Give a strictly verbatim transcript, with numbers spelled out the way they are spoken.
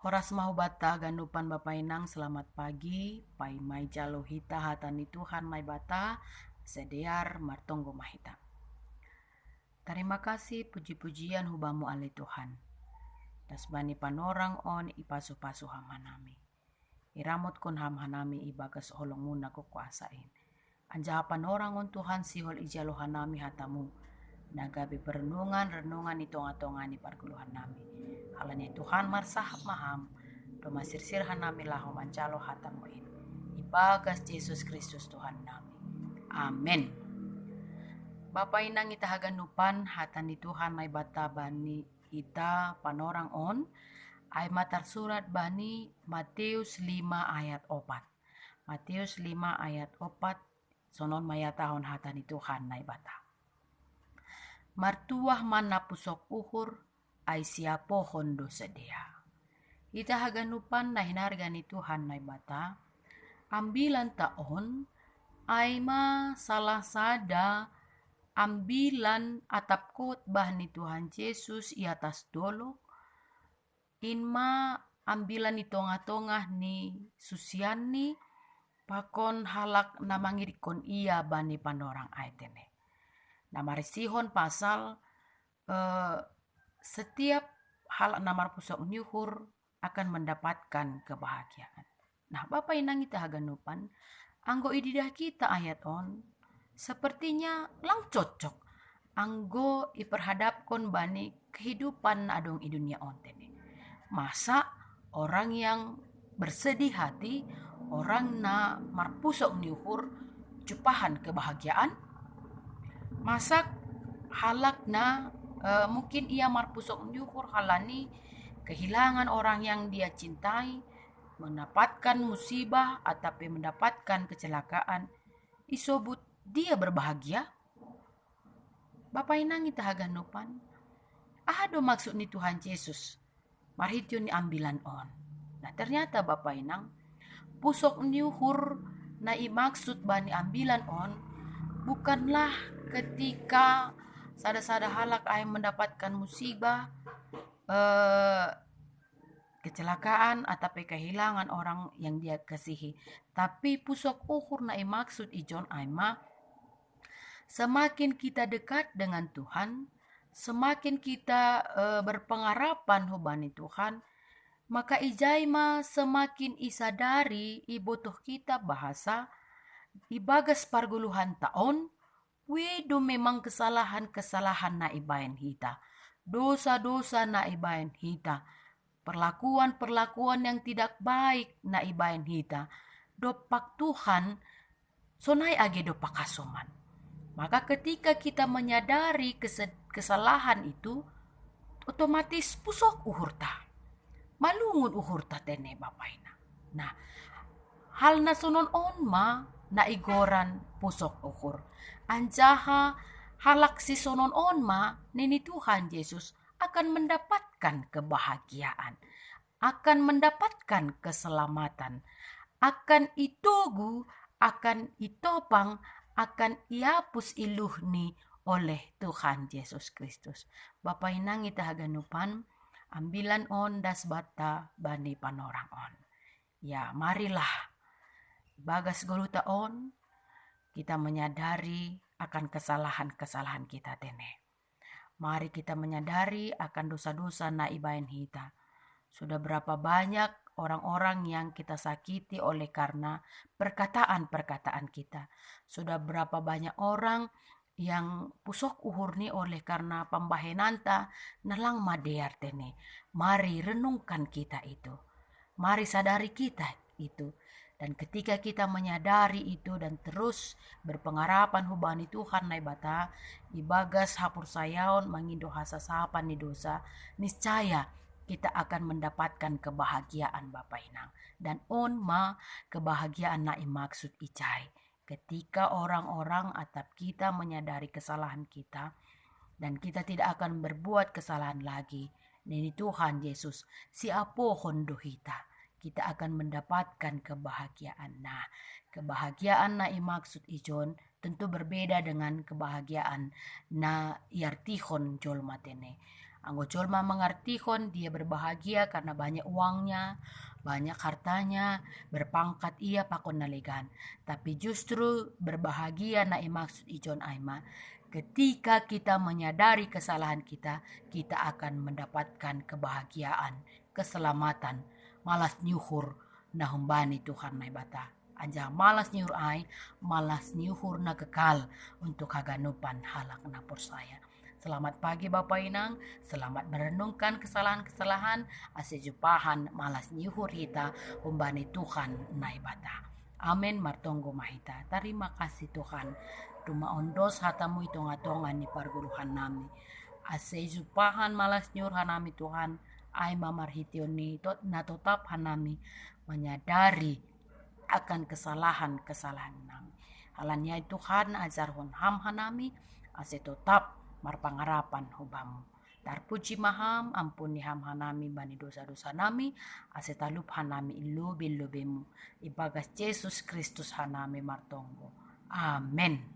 Oras ma hubata ganupan bapa inang, selamat pagi. Pai mai jalo hita hata ni Tuhan Naibata, sedear martonggo ma hita. Tarima kasih, puji-pujian hubamu ale Tuhan. Das bani panorang on ipasu-pasu ham hanami. Iramotkon ham hanami ibagas holongmu na kuasa in. Anjaha panorang on Tuhan sihol ijalo hanami hatamu, na gabe perenungan-renungan i tonga-tonga ni pargoluhan nami. Halani Tuhan marsahap ma ham, domasirsir hanami laho manjalo hatamu in. Ibagas Jesus Kristus Tuhan nami. Amen. Bapa inang ita haganupan, hata ni Tuhan Naibata bani ita panorang on, ai ma tarsurat bani Matius lima ayat opat. Matius lima ayat opat, sonon ma ihatahon hata ni Tuhan Naibata. Martuah ma na pusok uhur, ai siapohon do sidea. Ita haganupan na hinarga ni Tuhan Naibata, ambilan ta on, ai ma salah sada ambilan atap khotbah ni Tuhan Jesus i atas dolok, in ma ambilan i tongah-tongah ni susianni, pakon halak na mangirikkon ia bani panorang ai tene. Na marisihon pasal, eh, setiap halak na marpusok ni uhur akan mendapatkan kebahagiaan. Nah, bapa inang ita haganupan, anggo ididah kita ayat on, sepertinya lang cocok anggo iperhadapkon bani kehidupan na adong i dunia on tene. Masa orang yang bersedih hati, orang na marpusok ni uhur jumpahan kebahagiaan? Masa halak na, eh, mungkin ia marpusok ni uhur halani kehilangan orang yang dia cintai, mendapatkan musibah atau mendapatkan kecelakaan, isobut dia berbahagia? Bapa inang ita haganupan, aha do maksud ni Tuhan Jesus marhitehon ni ambilan on? Nah, ternyata bapa inang, pusok ni uhur na imaksud bani ambilan on bukanlah ketika sada-sada halak ai mendapatkan musibah, eh, kecelakaan atau kehilangan orang yang dia kasihi. Tapi pusok uhur na imaksud ijon ai ma, semakin kita dekat dengan Tuhan, semakin kita, eh, berpengharapan hubani Tuhan, maka ijai ma semakin isadari ibotoh kita bahasa ibagas pargoluhan ta on, wi do memang kesalahan-kesalahan na ibaen hita, dosa-dosa na ibaen hita, perlakuan-perlakuan yang tidak baik na ibaen hita, dompak Tuhan sonai age dompak hasoman. Maka ketika kita menyadari kese-, kesalahan itu, otomatis pusok uhurta. Malungun uhurta tene bapa inang. Nah, hal na sonon on ma na igoran pusok uhur. Anjaha halak si sonon on ma nini Tuhan Jesus akan mendapatkan kebahagiaan, akan mendapatkan keselamatan, akan itogu, akan itopang, akan iapus iluhni oleh Tuhan Jesus Kristus. Bapa inang ita haganupan, ambilan on das banta bani panorang on. Ya, marilah bagas goluta on, kita menyadari akan kesalahan-kesalahan kita tene. Mari kita menyadari akan dosa-dosa na ibaen hita. Sudah berapa banyak orang-orang yang kita sakiti oleh karena perkataan-perkataan kita. Sudah berapa banyak orang yang pusok uhurni oleh karena pambahenanta na lang madear tene. Mari renungkan kita itu. Mari sadari kita itu. Dan ketika kita menyadari itu dan terus berpengharapan hubani Tuhan Naibata, ibagas haporsayaon mangindo hasasapan ni dosa, niscaya kita akan mendapatkan kebahagiaan bapa inang. Dan on ma kebahagiaan na imaksud ijai. Ketika orang-orang atap kita menyadari kesalahan kita, dan kita tidak akan berbuat kesalahan lagi, nini Tuhan Jesus, siapohon do hita, kita akan mendapatkan kebahagiaan. Nah, kebahagiaan na imaksud ijon tentu berbeda dengan kebahagiaan na iartihon jolma tene. Anggo jolma mangartihon dia berbahagia karena banyak uangnya, banyak hartanya, berpangkat ia pakon na legan. Tapi justru berbahagia na imaksud ijon ai ma, ketika kita menyadari kesalahan kita, kita akan mendapatkan kebahagiaan, keselamatan, malas ni uhur na humbani Tuhan Naibata. Anjaha malas ni uhur ai, malas ni uhur na kekal untuk haganupan halak na porsaya. Selamat pagi Bapa Inang, selamat merenungkan kesalahan-kesalahan, ase jumpahan malas ni uhur hita humbani Tuhan Naibata. Amen. Martonggo ma hita. Tarima kasih Tuhan, tumaon dos hatamu i tonga-tonga ni pargoluhan nami. Ase jumpahan malas ni uhur hanami Tuhan, ai ma marhiteon ni tot, na totap hanami menyadari akan kesalahan-kesalahan nami. Halani ai Tuhan, ajarhon Ham hanami, ase totap marpangarapan hu Bamu. Tarpuji ma Ham, ampuni Ham hanami bani dosa-dosa nami, ase talup hanami i lobei-lobeiMu. Ibagas Jesus Kristus hanami martonggo. Amen.